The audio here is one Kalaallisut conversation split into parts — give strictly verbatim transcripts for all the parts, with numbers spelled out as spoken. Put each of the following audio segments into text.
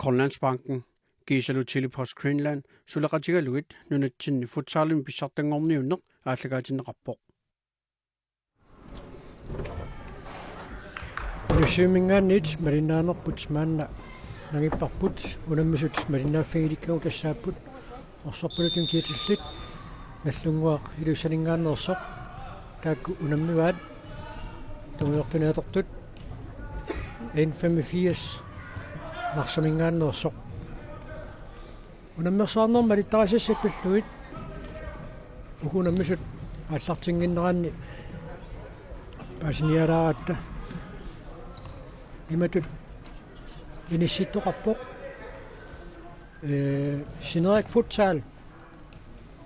Grønlandsbanken kiisalu Tele-Post Greenland suleqatigalugit nunatsinni futsalimi pissartanngorniunneq aallakaatinneqarpoq. Inussiuminngaanniit malinnaanerput maanna nangipparput, unammisut malinnaaffigilikkavut tassaapput Orsorpaluttunik kiatillit Nagdlunguaq Ilulissaninngaanneersoq, taakku unammivaat tungujortunik atortut N femogfirs Narsaminngaanneersoq. Unammersuarnermi malittarisassat pillugit uku unammisut aallartinnginneranni paasinialaaratta imatut inissittoqarpoq. Ee, Sineriak Futsal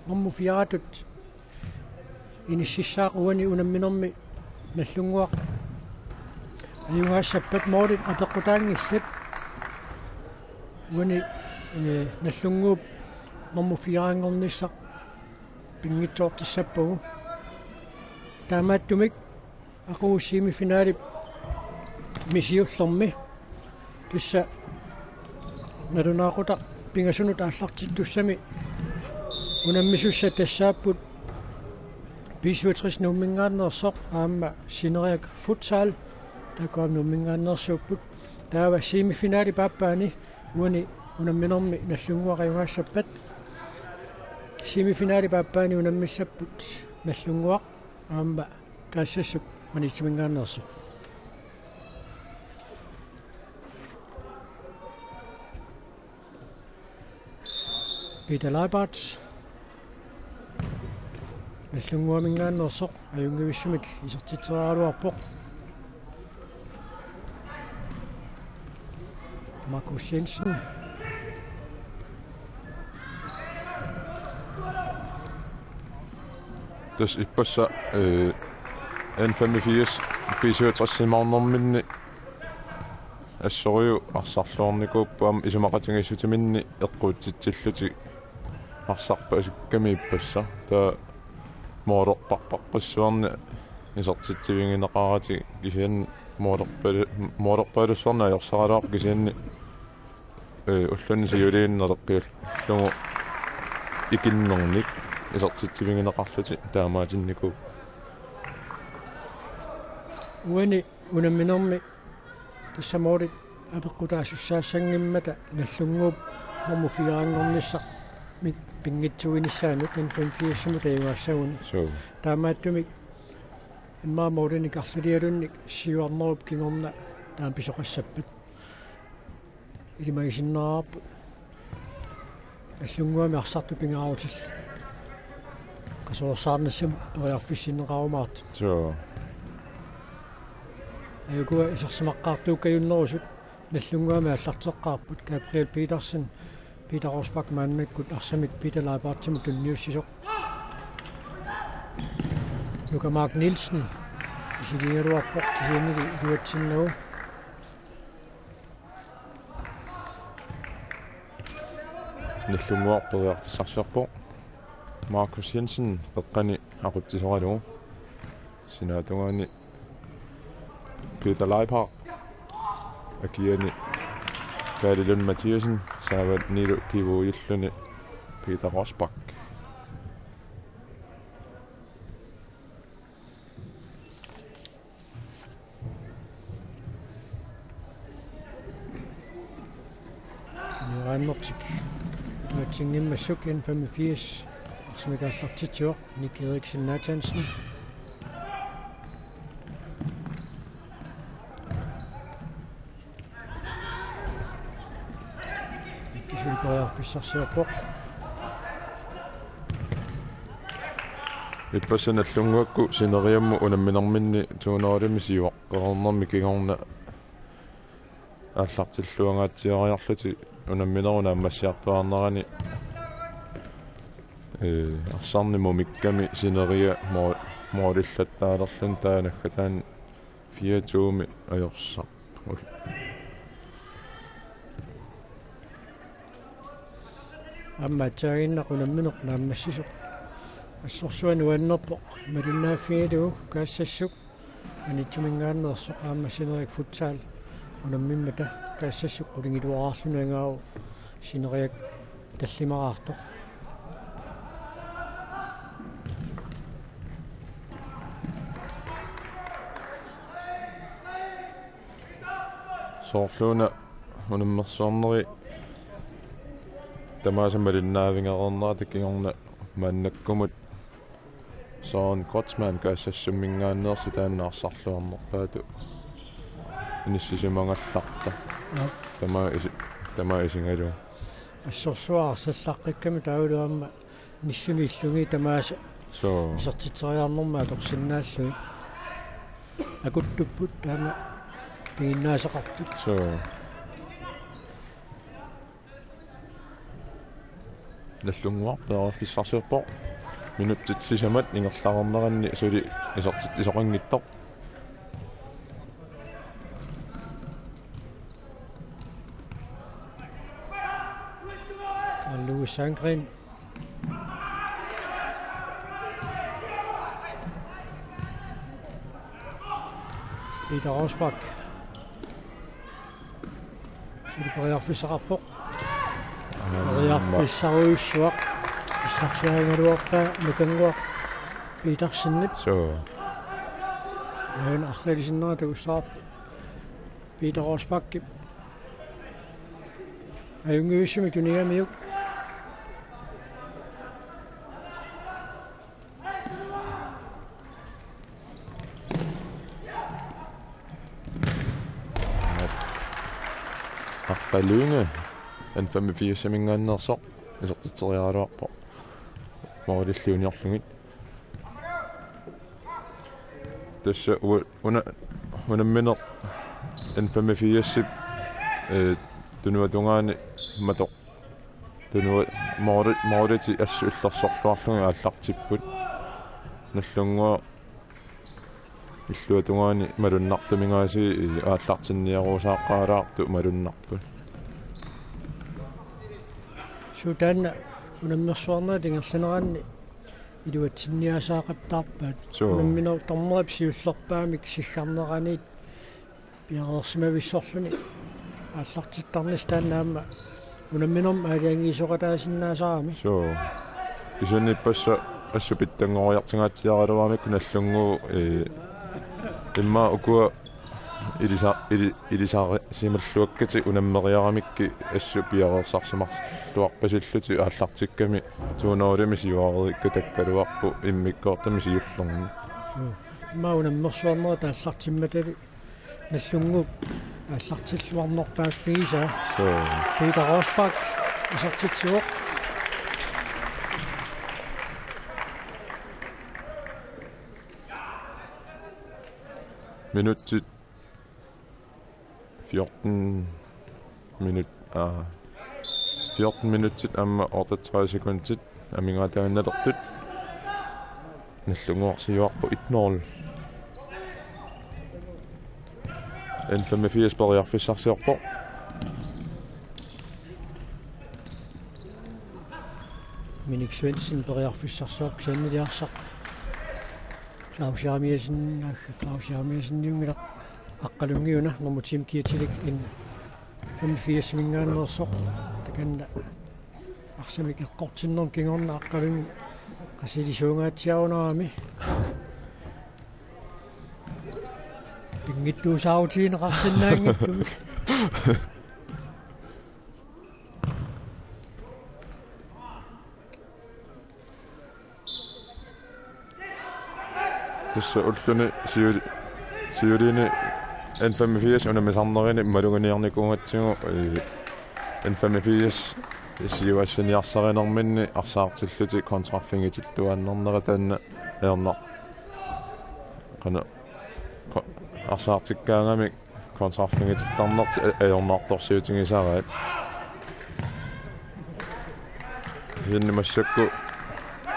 nummer fire-tut inississaaq uani unamminermi Nagdlunguaq ajugaassappat, målit apeqqutaanngillat. Uani, ee, Nagdlunguup nummer fire-nngornissaq pinngitsoortissappagu. Taamaattumik aqagu semifinalip misiullermi tassa nalunaaqutaq pingasunut aallartittussami unammisussat tassaapput B syvogtres Nuumminngaanneersoq aamma Sineriak Futsal, taakku aamma Nuumminngaanneersuupput. Taava semifinalip aappaani uani unamminermi Nagdlunguaq ajugaassappat, semifinalip aappaani unammissapput Nagdlunguaq aamma Kaassassuk Maniitsuminngaanneersoq. Peter Leibhardt Nagdlunguaminngaanneersoq ajunngivissumik isertitseriaraluarpoq. Markus Jensen. Tassa ippassaq, ee, N femogfirs B syvogtres-imaarnerminni assorujuk arsarluarnikuupput aamma isumaqatigiissutiminni eqquutsitsillutik arsarpasukkamik ippassaq. Taava målerparparpassuarnik isertitsivigineqaratik kisianni målerpa-, målerpaalussuarnik ajorsaraluarpoq kisianni, ee, ulluni siuliini naleqqiullugu ikinnernik isertitsivigineqarlutik taamaatinnikuupput. Uani unamminermi tassa målit apeqqutaasussaassanngimmat Nagdlunguup nummer fire-nngornissaq mi-, pinngitsuunissaanut N femogfirs-imut ajugaassaguni. Suu. Taamaattumik immaqa målinik arlalialunnik siuarnerup kingorna taama pisoqassappat ilimagisinnaarput. Nagdlunguami arsartut pingaarutillit qasuersaarnissamut periarfissinneqarumaartut. Suu. Ajukua isersimaqqaartuukkajunnerusut Nagdlunguami aallarteqqaarput. Gabriel Petersen, Peter Rosbach maannakkut arsamik Peter Leibhardtimut tunniussisoq. Nuka Mark Nielsen isiligaluarpoq kisiannili iluatsinnagu. Nagdlunguaq periarfissarsiorpoq. Markus Jensen qeqqani aqutsisoralugu. Sinaatungaani Peter Leibhardt. Akiani Kaali Lund Mathiassen, saavanilu pivuujilluni Peter Rosbach. Nuannertik. Nuatsinngimmassuk N femogfirs. Arsamik aallartitsivoq Nick Eriksen Nathansen. Ikkisulikkoriarfissarsiorpoq. Ippassaq Nagdlunguakku sineriammut unamminerminni tuunerulimmi siuaqqareernermi kingorna aallartilluangaatsiariarlutik unamminerup naammassiartuaarnerani, ee, arsarneq mumikkami sineria mo-, moorillattaalerluni taava naggataani fire to-mi ajorsarput. Aamma aatsaaginnaq unammineq naammassisoq assorsuaq nuannerpoq malinnaaffigalugu Kaassassuk Maniitsuminngaanneersoq aamma Sineriak Futsal Unammimmata Kaassassip qulingiluaarluni angaavoq sineriak tallimaraartoq. Soorluuna unammersuarneri tamaasa malinnaavingereernerata kingorna maannakkumut Søren Kreutzmann Kaassassumminngaanneersoq taanna arsarluarnerpaatut inissisimagallartoq. Aap. Tamaat isi-, tamaat isigalugu. Assorsuaq arsallaqqikkami taavalu aamma nissuni illugit tamaasa. Suu. Isertitseriarnermut atorsinnaallugit. Akuttupput taama piginnaasaqartut. Suu. Nagdlunguaq periarfissarsiorpoq. Minutsit sisamat ingerlareerneranni suli isertit-, isoqanngitsoq. Carl Louis Sandgreen. Peter Rosbach. Suli periarfissaqarpoq. Periarfissarujussuaq. Pissarsiarigaluarpaa Nukannguaq Petersenip. Suu. Aana arriilisinnera takussavarput Peter Rosbachip. Ajunngivissumik tunigamiuk. Aqqalunga N femogfirsiminngaanneersoq isertitseriaraluarpoq. Målilli uniorlugit. Tassa u-, una-, unammineq N femogfirsip, eh, tunuatungaani matoq. Tunua-, måli-, måliti assut illersorluarlugit aallartipput. Nagdlunguaq illuatungaani malunnartuminngaanniit aallartinniaruusaaqqaalaartut malunnarput. Suu, taanna unammersuarnerit ingerlaneranni iluatsinniarsaaqattaarpaat. Suu. Unammineq dommerip siullerpaamik siggarneraniit piareersimavissorluni aallartittarnissaq taanna aamma unamminermi aalajangiisoqataasinnaasarami. Suu. Kisianni ippassaq assut pitsanngoriartugatsiaraluarami Nagdlunguup, eh, immaqa ukua ilisa-, ili-, ilisarisimalluakkatik unammeriaramikkit assut piareersarsimarluarpasillutik aallartikkami to nul-imik siuareerikka takkaluarput immikkoortumi siullerni. Suu. Immaqa unammersuarnerit aallartimmatali Nagdlunguup aallartilluarnerpaaffigisaa. Suu. Peter Rosbach isertitsivoq. Minutsit fjorten minut, aa, fjorten minutsit aamma otteogtredive sekundit amigaataaginnalertut. Nagdlunguaq siuarpoq et nul. N femogfirs periarfissarsiorpoq. Minik Svendsen periarfissarsiorpoq, kisiannili arsaq Claus Jeremiassen, Claus Jeremiasseniunngilaq. Aqqalunngiuna nummer ti-mik kiatilik N femogfirsiminngaanneersoq. Takanna arsamik eqqortinnermut kingorna Aqqalunni qasilisuungaatsiarunarami. Pinngittuusaarutigineqarsinnaanngittumik. Tassa ulluni siuli-, siuliini N femogfirs unammisarnerini maluginiarnikuugatsigu, eh, N femogfirs siuassiniarsarinerminni arsaartillutik kontraffigitilluaannarnera taanna ajornar-, qanoq, ko-, arsaartikkaagamik kontraffigitilluarnertik a-, ajornartorsiutigisaraat. Kisianni massakkut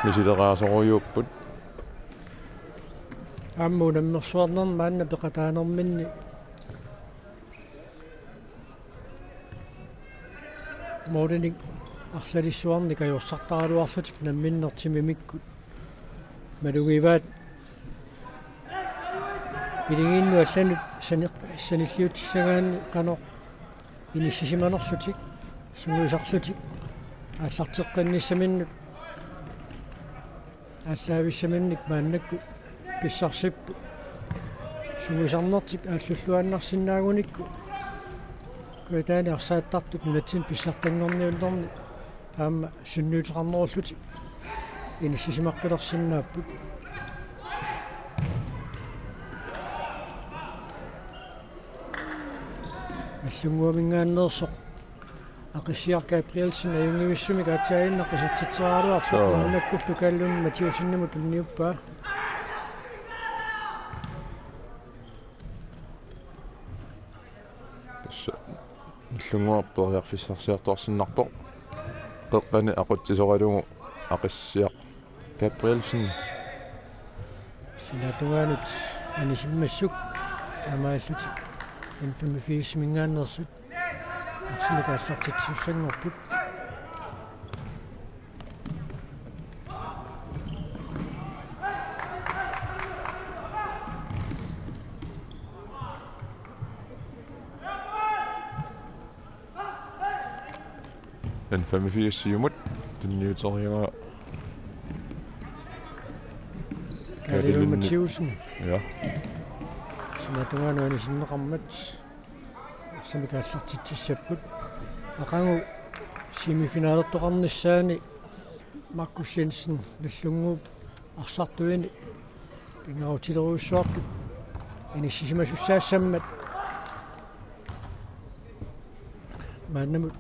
misileraasorujuupput. Aamma unammersuarnermi maanna peqataanerminni målinik arlalissuarnik ajorsartaraluarlutik namminneq timimikkut malugivaat. Iligiinnut allanut sani-, sanilliutissagaanni qanoq inissisimanerlutik, sungiusarlutik aallarteqqinnissaminnut aallaavissaminnik maannakkut pissarsipput. Sungiusarnertik aallulluinnarsinnaagunikku Kujataani arsaattartut nunatsinni pissartanngorniunnerni aamma sunniuteqarnerullutik inissisimaqqilersinnaapput. Nallunnguaminngaanneersoq Aqissiaq Gabrielsen ajunngivissumik aatsaaginnaq isertitseriaraluarpoq. Soo. Maannakkut Luke Lund Mathiassenimut tunniuppaa. Tassa Nallunnguaq periarfissarsiartuarsinnarpoq. Qeqqani aqutsisoralugu Aqissiaq Gabrielsen. Sinaata tungaanut anisimmassuk taamaallutik N femogfirsiminngaanneersut arsamik aallartitsisussanngorput. N femogfirs siumut tunniuteriaraa Kaali Lund Mathiassen. Ja. Sinaata tungaanut anisinneqarmat arsamik aallartitsissapput. Aqagu semifinalertoqarnissaani Markus Jensen Nallunnguup arsartuini pingaarutilerujussuartut inissisimasussaassammat maannamut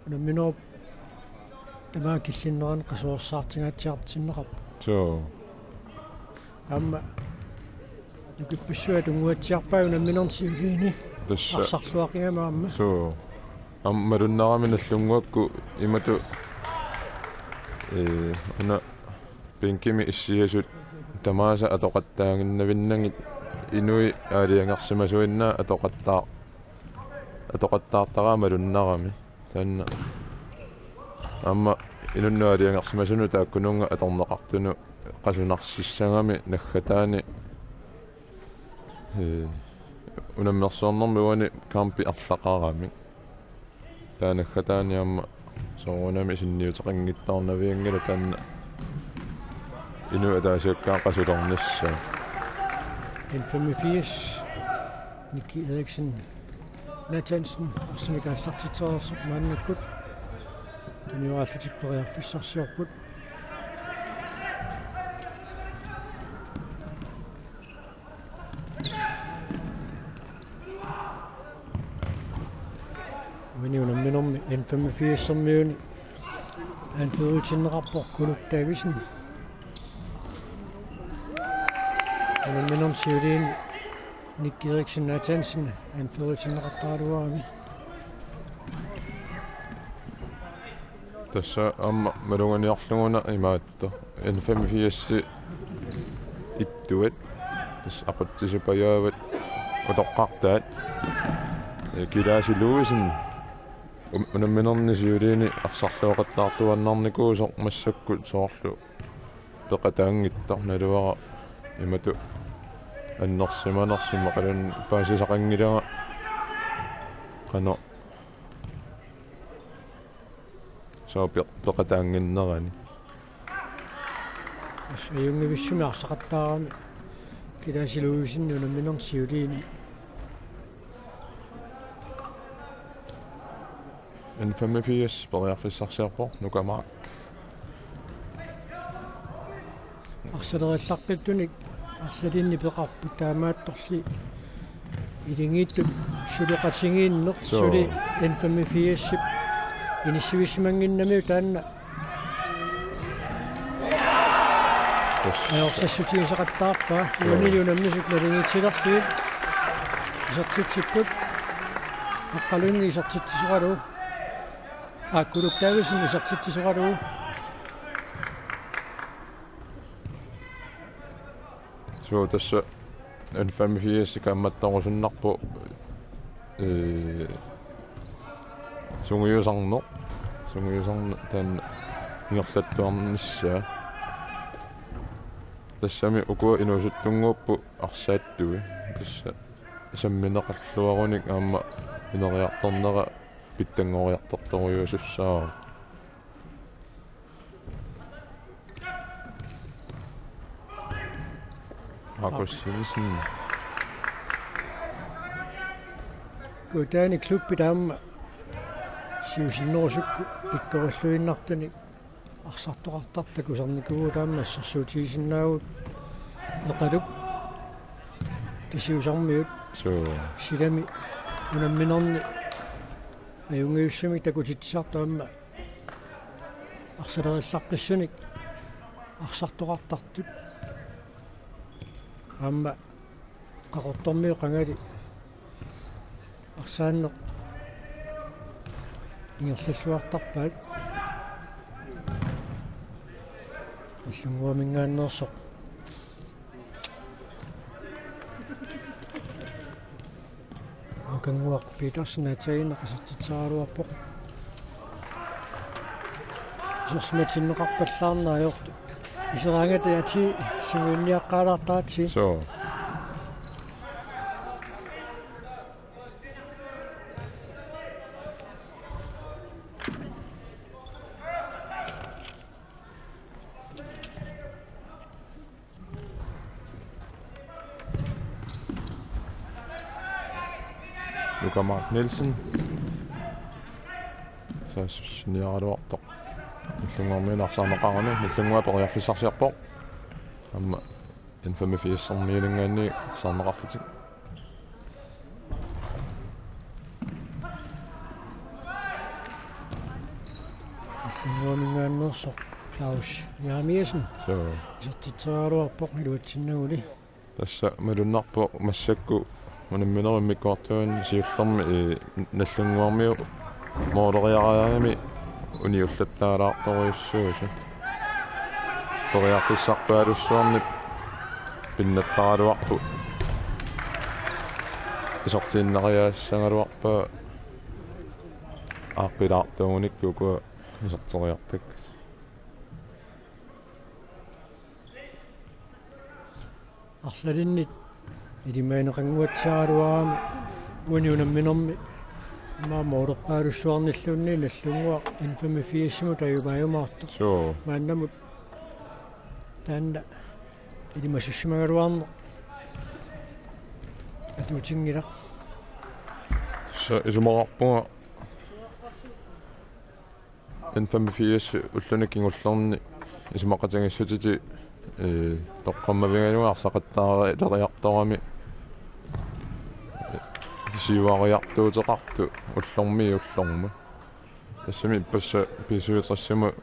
unamminerup tamaat killinnerani qasuersaartingaatsiartinneqarpoq. Soo. Aamma nukippassuit tunngaviarpaa unamminerni siuliini. Tassa. Arsarluaqigami aamma. Soo. Aamma malunnarami Nallunnguakkut imatut, ee, una bænkimi issiasut tamaasa atoqattaaginnavinnagit inuit aalajangersimasuinnaat atoqattaa-, atoqattaartaraa malunnarami. Taanna aamma inunnut aalajangersimasunut taakkununnga atorneqartunut qasunarsissagami naggataani, ee, unammersuarnermi uani kampi arlaqaramik. Taava naggataani aamma soorunami sunniuteqanngitsoornavianngilaq taanna inuit ataasiakkaat qasulernissaat. N femogfirs, Nikki Eriksen Nathansen, arsamik aallartitsereersoq maannakkut. Tunioraallutik periarfissarsiorput. Uani unamminermi N femogfirsermiuni anføreritinneqarpoq Kunuk Davidsen. Unamminermi siuliini Nikki Eriksen Nathansen anføreritinneqartaraluarami. Tassa aamma maluganiarluguna imaattoq. N femogfirs ittuat. Tassa aqutsisut pajaavat utoqqartaat. Ee, Kilaasi Louisen. Um-, unamminerni siuliini arsarluaqattaartuaannarnikuusoq massakkut soorlu peqataanngitsoq naluara imatut annersimanersoq imaluunniit paasisaqanngilanga qanoq sooq peq-, peqataannginnerani. Tassa ajunngivissumik arsaqattaarami Kilaasi Louisen unamminermi siuliini. N femogfirs periarfissarsiorpoq Nuka Mark. Arsaleriallaqqittunik arsalinnik peqarput taamaattorli iligiittut suleqatigiinneq. Soo. Suli N femogfirsip inissivissimannginnamiuk taanna. Yes. Ajorsassutigisaqattaarpaa. Soo. Uanili unammisut naligiitsilerlugit isertitsipput. Aqqalunngi isertitsisoralugu. Aa, Kunuk Davidsen isertitsisoralugu. Soo, tassa N femogfirs kaammattorusunnarpoq, ee, sungiusarneq. Sungiusarneq taanna ingerlattuarnissaa. Tassami ukua inuusuttunnguupput arsaattui. Tassa sammineqarluarunik aamma ineriartornera pitsanngoriartortorujuusussaavoq. Markus Jensen. Kutaani klubbit aamma siusinnerusukkut pikkorilluinnartunik arsartoqartartut takusarnikuuvugut aamma assersuutigisinnaavugut Neqaluk Tasiusarmiut. Suu. Silami unamminerni ajunngitsumik takutitsisartut aamma arsalerillaqqissunik arsartoqartartut. Aamma Qaqortormiut qangali arsaanneq ingerlalluartarpaat. Nallunnguaminngaanneersoq Nukannguaq Petersen aatsaannguaq isertitseraluarpoq. Isersimatinneqarpallaarneq ajortut. Iseraangata atii simuinniaqqaalaartaratsigit. Suu. Luka Mark Nielsen. Saassussiniaraluartoq. Nallunnguarmiut arsaarneqarani, Nallunnguaq periarfissarsiorpoq. Aamma N femogfirsimiilungaanniit arsaarneqarlutik. Nallunnguaminngaanneersoq Claus Jeremiassen. Joo. Isertitseraluarpoq iluatsinnaguli. Tassa malunnarpoq massakkut unamminerup immikkoortuani siullermi, ee, Nallunnguarmiut mooleriaraangamik uniullattaalaartorujussuusut. Periarfissarpaalussuarnik pinnattaraluarput. Isertiinnariaassagaluarpaa aaqqilaartuugunikku ukua iserteriartakkut. Arlalinnit ilimagineqannguatsiaraluarami uani unamminermi aamma moolerpaalussuarnilluunniit Nallunnguaq N femogfirsimut tajumaajumaartoq. Suu. Maannamut taanna ilimasussimagaluarneq atuutinngilaq. Tassa isumaqarpunga N femogfirs ulluni kingullerni isumaqatigiissutitik, ee, toqqammavigalugit arsaqattaaraleriartorami, ee, siuariartuuteqartut ullormiit ullormut. Tassami ippassaq B syvogtresimut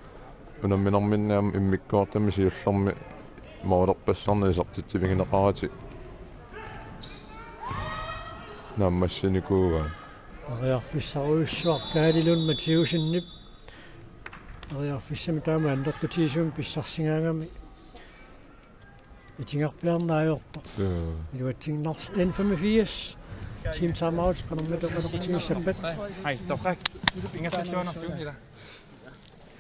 unamminerminni aamma immikkoortumi siullermi moolerpassuarnik isertitsivigineqaratik naammassinikuuaat. Periarfissarujussuaq Kaali Lund Mathiussenip periarfissamik taama annertutigisumik pissarsigaangami itigarpiarneq ajortoq. Joo. Iluatsinnarlugu N femogfirs. Team timeout, qanormita oqaloqatigissappat? Hej, Torrak. Ingerlalluarnarlugu, ila.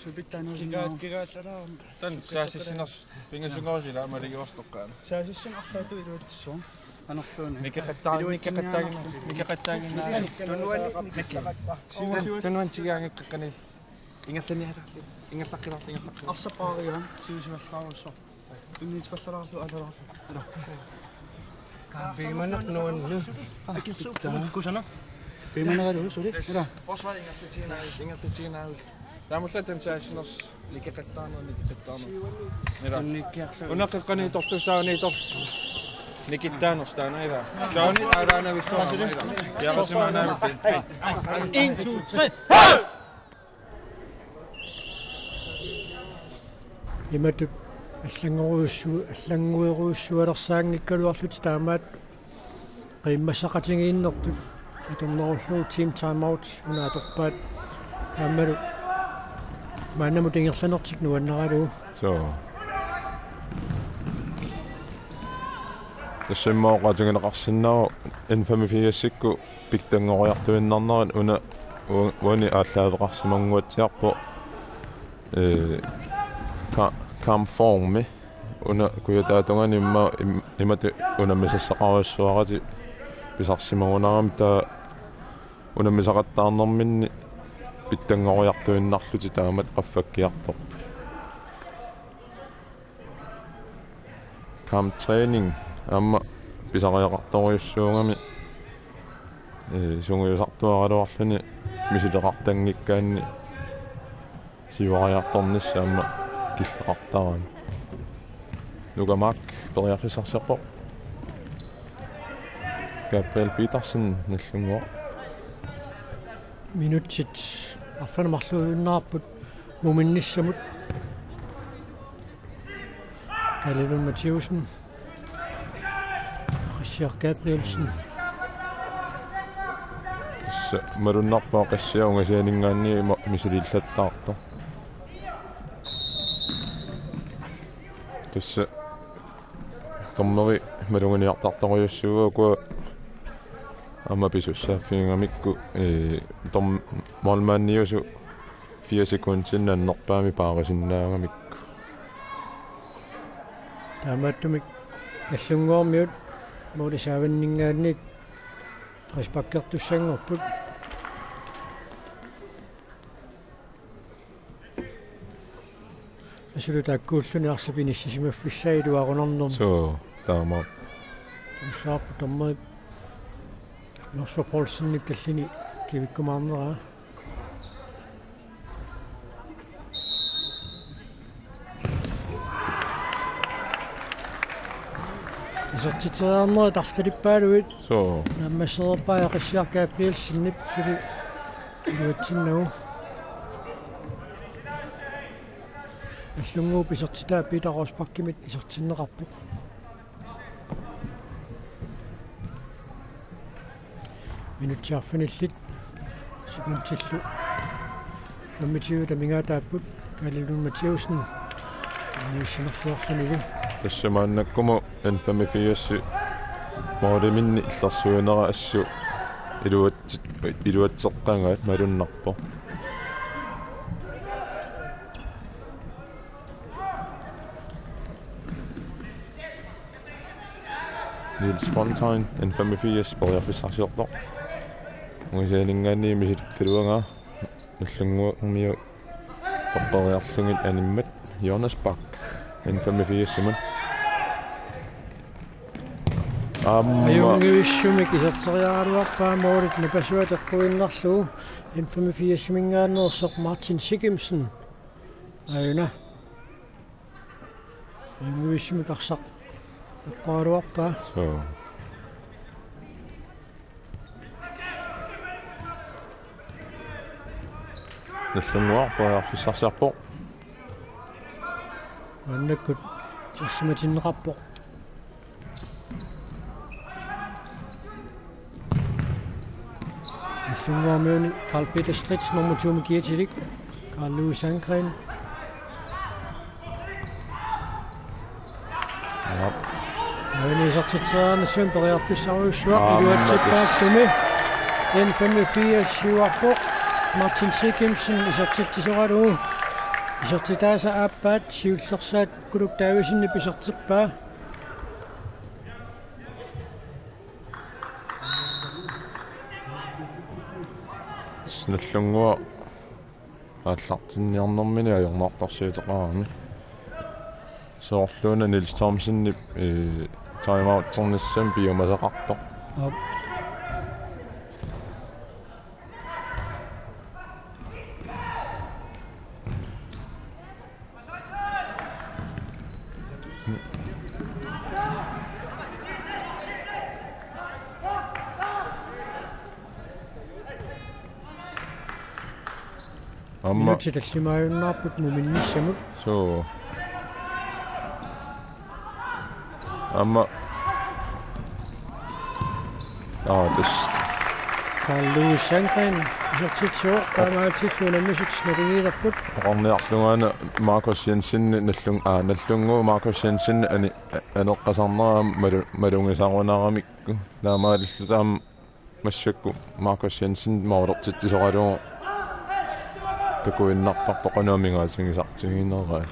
Supittaanut. Kigaat, kigaat, ala. Tan saasissiners pingasunngorusila aamma ligivarstoqqaana. Saasissin arlaatu iluatsissuaq. Anorluuna. Nikeqattaa-, nikeqattaagin-, nikeqattaagin-, Tunuani, nikeqatta-, siusiu-, tunuani tigaangeqqaqqanil. Ingerlanialaarli, ingerlaqqilaarli, ingerlaqqilaarli. Arsaq paarigaat, siusimallaarussuaq. Tunniussipallalaarlu, alalaarlu. Ala. Piimaneq nuannu. Akilsuup kusanaq. Piimaneralu suli. Ila. Forsvar ingerlatiinnaavit, ingerlatiinnaavit. Taamaallaat taanna saassiners nikeqattaarneq, nikeqattaarneq. Ila. Tunniukkiarlugu. Una qeqqaniittorlu, saaniittorlu. Nikittaanersoq taanna, ila. Saani aalaanavissuarama, ila. Piarasimaanaavit. En, to, tre. Imatut allanngorujussu-, allannguerujussualersaanngikkaluarlutik taamaat qiimmassaqatigiinnertut atornerullugu team timeout una atorpaat aammalu maannamut ingerlanertik nuannaralugu. Suu. Tassami oqaatigineqarsinnaavoq N femogfirsikkut pitsanngoriartuinnarnerat una u-, uani aallaaveqarsimannguatsiarpoq, ee, ka-, kampformi. Una kujataatungaani imma im-, imatut unammisassaqarujussuaratik pisarsimagunarami, taava unammisaqattaarnerminni pitsanngoriartuinnarlutik taamatut qaffakkiartorput. Kamptræning aamma pisariaqartorujussuugami, ee, sungiusartuaraluarluni misileqartanngikkaanni siuariartornissaq aamma killeqartaraat. Nuka Mark periarfissarsiorpoq. Gabriel Petersen, Nagdlunguaq. Minutsit arfineq-marluinnarput muminnissamut. Kalle Lund Mathæussen. Qissiaq Gabrielsen. Tassa malunnarpoq Qissiaq ungasianinngaanniit ima-, misiliillattaartoq. Tassa dommeri maluginiartartorujussuuvoq, ukua aamma pisussaaffigigamikku, ee, dom-, målmandiusut fire sekundinik annerpaamik paarisinnaagamikku. Taamaattumik Nagdlunguarmiut måli saavanninngaanniit frisparkertussanngorput. Assut taakkuulluni arsap inissisimaffissaa iluarunarnermi. Suu, taama. Tamassaarput dommeri Norsvo Poulsenip tallini kivikkumaarneraa. Isertitseriarnerit arsartalippaaluit. Suu. Naammassereerpaa Qissiaq Gabrielsenip suli iluatsinnagu. Nagdlunguup isertitaa Peter Rosbachimit isertinneqarpoq. Minutsit arfinillit sekundillu femogtyve amigaataapput. Kalle Lund Mathæussen. Niussinerluarlunilu. Tassa maannakkumut N femogfirs måliminni illersuinera assut iluatsi-, iluatseqqagaat malunnarpoq. Niels Fontain, N femogfirs, periarfissarsiorpoq. Ungasianinngaanniit misilippaluagaa Nagdlunguarmiut toqqoriarlugit animmat. Jonas Bak, N femogfirs-imut. Aamma. Ajunngivissumik iserteriaraluarpaa målit napasua teqquinnarlugu. N femogfirs-iminngaanneersoq Martin Sigimsen. Aajuna. Ajunngivissumik arsaq eqqoraluarpaa. Suu. Nagdlunguaq periarfissarsiorpoq. Maannakkut isersimatinneqarpoq. Nagdlunguarmiuni Karl Peter Stritz nummer to-mut kiatilik. Karl Louis Sandgren. Aap. Aani isertitseriarnissamut periarfissarujussuaq. Aamma iluatsippaalluni. N femogfirs siuarpoq. Martin Sigimsen isertitsisoralugu. Isertitaasa aappaat siullersaat Kuluk Davidsenip isertippaa. Nagdlunguaq aallartinniarnermini ajornartorsiuteqarami. Soorluuna Niels Thomsenip, ee, timeouternissamut piumasaqartoq. Aap. Aamma. Minutsit tallimaajunnaarput muminnissamut. Suu. Aamma. Aa, tassa. Karl Louis Sandgren isertitsivoq, taamaalillutik unammisut naligiilerput. Oqarniarlunga aana Markus Jensen Nagdlung-, aa, Nagdlunguup Markus Jensen ani-, aneqqasarnera malu-, malugisarunaramikku. Taamaalilluta aamma massakkut Markus Jensen målertitsisoralugu takuinnarparput qanoq amigaatigisartigineraa.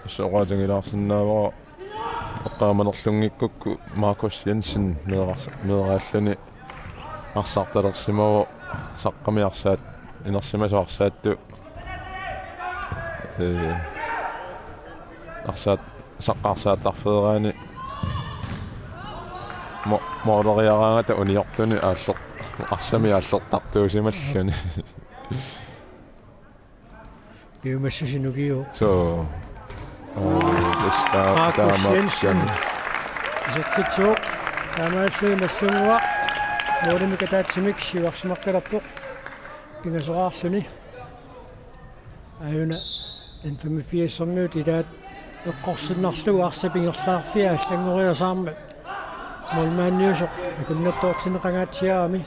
Soqaatigilaarsinnaavara eqqaamanerlunngikkukku Markus Jensen meerars-, meeraalluni arsartalersimavoq saqqami arsaat inersimasoq arsaattut ee arsaat saqqarsaattarfeeraani mo-, mooleriaraangata uniortuni aalleq-, arsami aallertartuusimalluni. Piumassuseq ukiuvoq. Suu. Uu, tassa Markus taamaappoq Jensen. Isertitsivoq. Taamaalilluni Nagdlunguaq målimik ataatsimik siuarsimaqqilerpoq pingasoraarluni. Aajuna N femogfirs-ermiut ilaat eqqorsinnarlugu arsap ingerlaarfia allanngoriasaarmat målmandiusoq akunnattoortinneqangaatsiarami.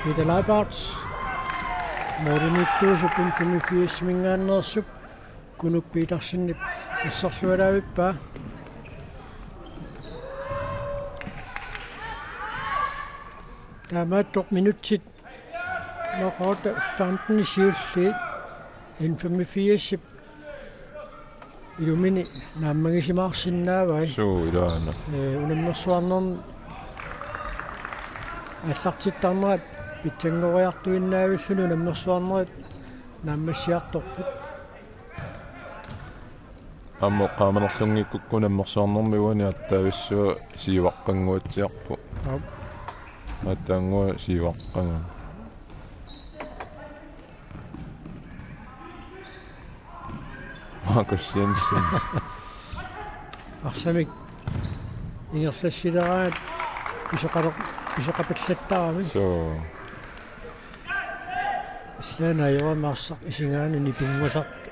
Peter Leibert. Målimiittuusup N femogfirs-iminngaanneersup Kunuk Petersenip asserlualaavippaa. Taamaattoq minutsit noqoota femten siulliit N femogfirs-ip ilumini naammagisimaarsinnaavai. Suu, ilaana. Ee, unammersuarnerni aallartittarnerat pitsanngoriartuinnaavilluni unammersuarnerit naammassiartorput. Aamma eqqaamanerlunngikkukku unammersuarnermi uani aatsaavissuaq siuaqqannguatsiarpoq. Aap. Aatsaannguaq siuaqqagu. Markus Jensen. Arsamik ingerlassileraat pisoqaleq-, pisoqapallattarami. Suu. Allaana ajoraami arsaq isigaanni nipinnguasartoq.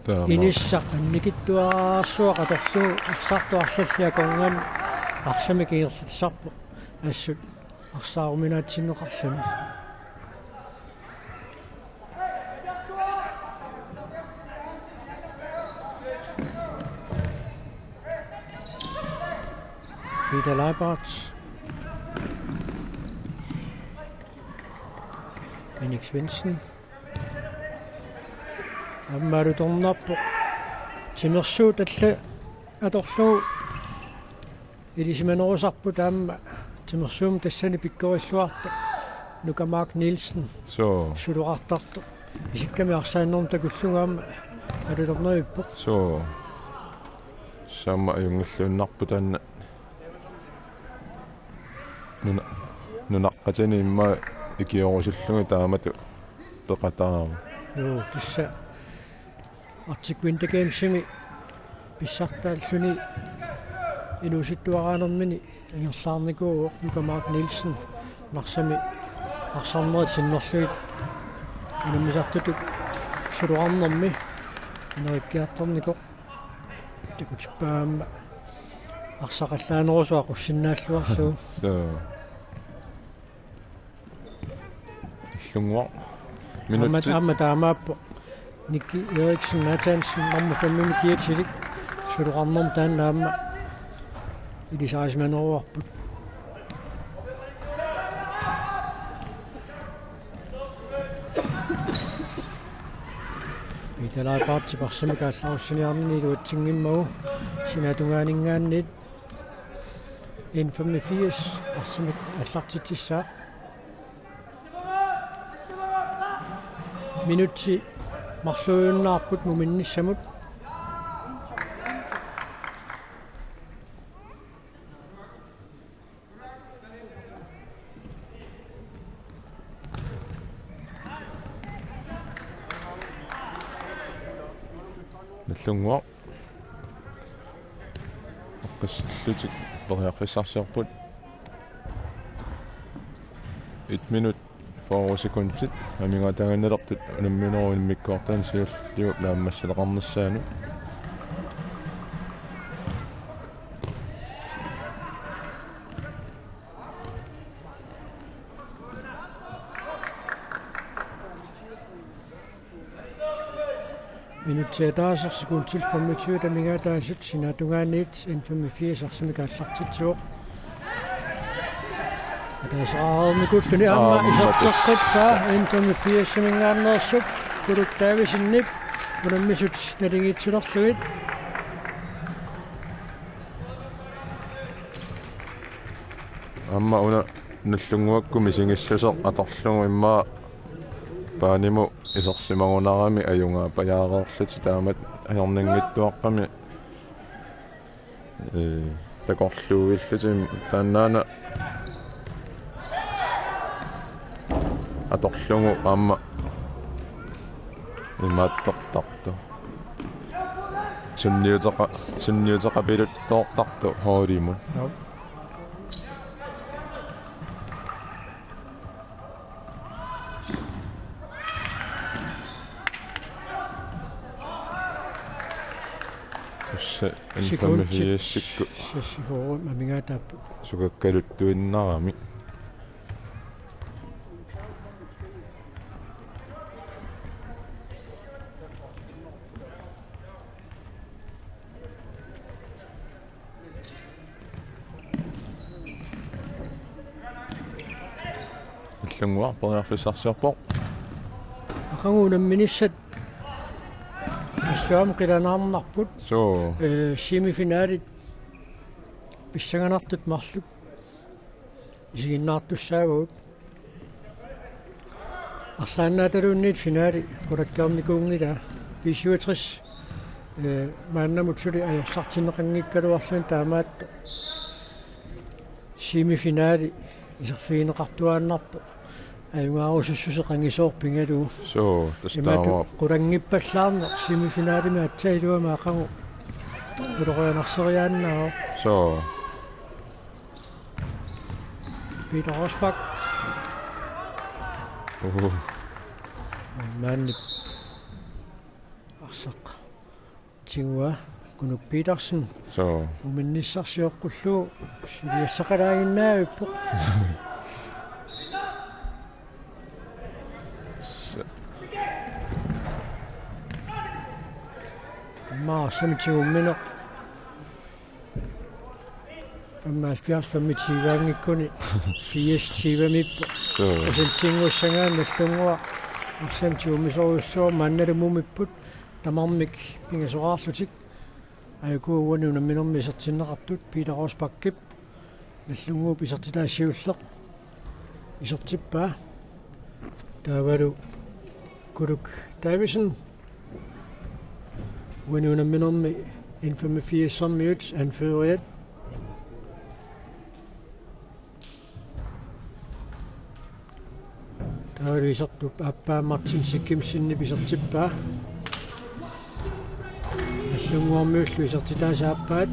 Taama. Inissaq annikitsuararsuaq atorlugu arsartoq arlallit akornanni arsamik ingerlatsisarpoq assut arsaaruminaatsinneqarluni. Peter Leibert. Minik Svendsen. Aamma alutornarpoq. Timersuut allat atorlugu ilisimanerusarput aamma timersuummik tassani pikkorilluartoq Nuka Mark Nielsen. Suu. Suloqartartoq. Isikkamik arsaannermut takullugu aamma alutornavippoq. Suu. Tassa aamma ajunngilluinnarpoq taanna. Nuna-, nunaqqatini immaqa ikiorusullugit taamatut peqataavoq. Juu, tassa Arctic Winter Gamesimi pissartaalluni inuusuttuaraanermini ingerlaarnikuuvoq Nuka Mark Nielsen Narsami arsarnerit sinnerlugit unammisartutut suloqarnermi ineriartornikoq. Takutippaa aamma arsaqallaanerusoq aqussinnaalluarlugu. Suu. Nagdlunguaq. Aamma, minutsit. Aamma taamaappoq. Nikki Eriksen Nathansen nummer fem-imi kiatilik suloqarnermut taanna aamma ilisarisimaneruarput. Peter Leibertip arsamik aallarussiniarnini iluatsinngimmagu sinaatungaaninngaanniit N femogfirs arsamik aallartitsissaaq. Minutsit marluujunnaarput muminnissamut. Nagdlunguaq. Eqqissillutik periarfissarsiorput. Et minut fyrre sekundit amigaataaginnalertut unamminerup immikkoortuni siulliup naammassineqarnissaanut. Minutsit ataaseq sekundit femogtyve amigaataasut sinaatungaaniit N femogfirs arsamik aallartitsivoq. Taasaqarnikuulluni aamma Aamma iserteqqippaa N femogfirsiminngaanneersup Kuluk Davidsenip unammisut naligiitsilerlugit. Aamma una Nagdlunguakkut misigissuseq atorlugu immaqa paanimut isersimagunarami ajugaapajaarlutik taamatut ajornanngitsuaqqamik, ee, takorluuillutik taannaana atorlugu aamma imaattortartoq. Sunniuteqa-, sunniuteqapiluttoortartoq holdimut. Joo. Tassa Sekundit N femogfirs-ikkut seksogfyrre amigaataapput. Sukakkaluttuinnarami. Nagdlunguaq periarfissarsiorpoq. Aqagu unamminissat assut aamma qilanaarnarput. Suu. Ee, semifinalit pissanganartut marluk isiginnaartussaavagut. Arlaannaataluunniit finali qulakkeernikuunngilaa. B syvogtres, ee, maannamut suli ajorsartinneqanngikkaluarluni taamaattoq semifinali iserfigineqartuaannarpoq. Ajugaarusussuseq qangisoorpigalugu. Suu, tassa imatut taamaappoq. Qulanngippallaarneq semifinalimi aatsaat iluamik aqagu ulorianarseriaannaavoq. Suu. Peter Rosbach. Uhu. Maanni arsaq. Tigua Kunuk Petersen. Suu. Uminnissarsioqqullugu suliassaqalaaginnavippoq. Immaqa arsamik tigummineq femoghalvfjerds femogtyve-anngikkuni firs tyve-miippoq. Suu. Procentinngussangaanni Nagdlunguaq arsamik tigummisorujussuuvoq, maannalu mumipput tamarmik pingasoraarlutik. Ajuku uani unamminermi isertinneqartut Peter Rosbachip Nagdlunguup isertitaa siulleq isertippaa. Taavalu Kuluk Davidsen. Uani unamminermi N femogfirs-ermiut anføreriat. Taavalu isertup aappaa Martin Sikimsenip isertippaa. Nagdlunguarmiullu isertitaasa aappaat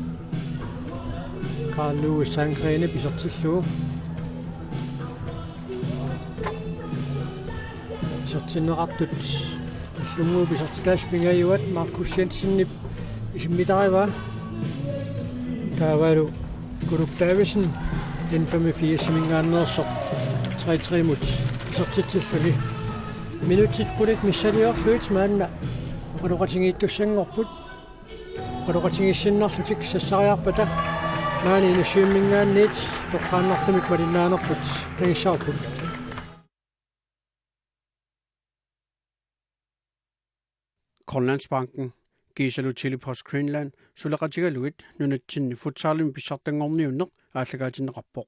Carl Louis Sandgrenip isertillugu. Isertinneqartut Nagdlunguup isertitaasa pingajuat Markus Jensenip isimmitarivaa. Taavalu Kuluk Davidsen N femogfirs-iminngaanneersoq tre tre-mut isertitsilluni. Minutsit qulit missiliorlugit maanna oqaloqatigiittussanngorput. Oqaloqatigiissinnarlutik sassariarpata maani Inussivimminngaanniit toqqaannartumik malinnaanerput nangissavarput. Grønlandsbanken kiisalu Tele-Post Greenland suleqatigalugit nunatsinni futsalimi pissartanngorniunneq aallakaatinneqarpoq.